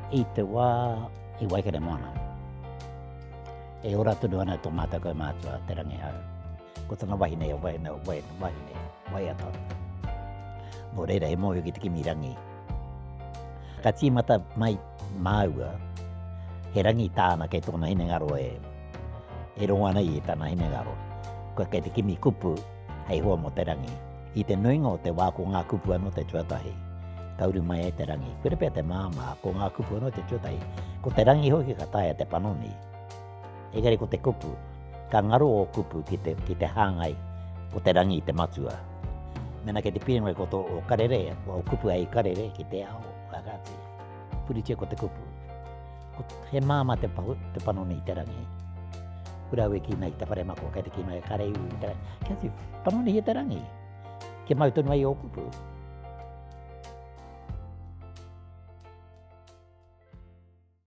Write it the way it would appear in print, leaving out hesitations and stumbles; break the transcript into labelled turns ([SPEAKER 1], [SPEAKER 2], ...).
[SPEAKER 1] I te wā i Waikaremoana, e ora tonu ana tō mātou kaumātua, Te Rangihau. Ko tana wahine, wahine, wahine, wahine, waiata. Nō reira, he mōhio ki te kimi rangi. Ka tīmata mai māua, he rangi tāna kei tōna hinengaro e, e rongo ana i tana hinengaro. Kua kei te kimi kupu hei hoa mō te rangi. I te nuinga o te wā ko ngā kupu anō te tuatahi, ka uru mai ai te rangi. Koira pea te māmā, ko ngā kupu anō te tuatahi. Ko te rangi hoki ka taea te panoni. Engari ko te kupu, ka ngaro ō kupu ki te, ki te hāngai ko te rangi te matua. Mēnā kei te pīrangi ko tō o karere, ko ō kupu hei karere ki te ao, ka kāti. Puritia ko te kupu. Ko, he māmā te, te panoni i te rangi. Kura au e kī nei ki te whare mako, kei te kī mai, kare i te rangi. Kia atu, panonihia te rangi. Kia mau tonu ai ō kupu.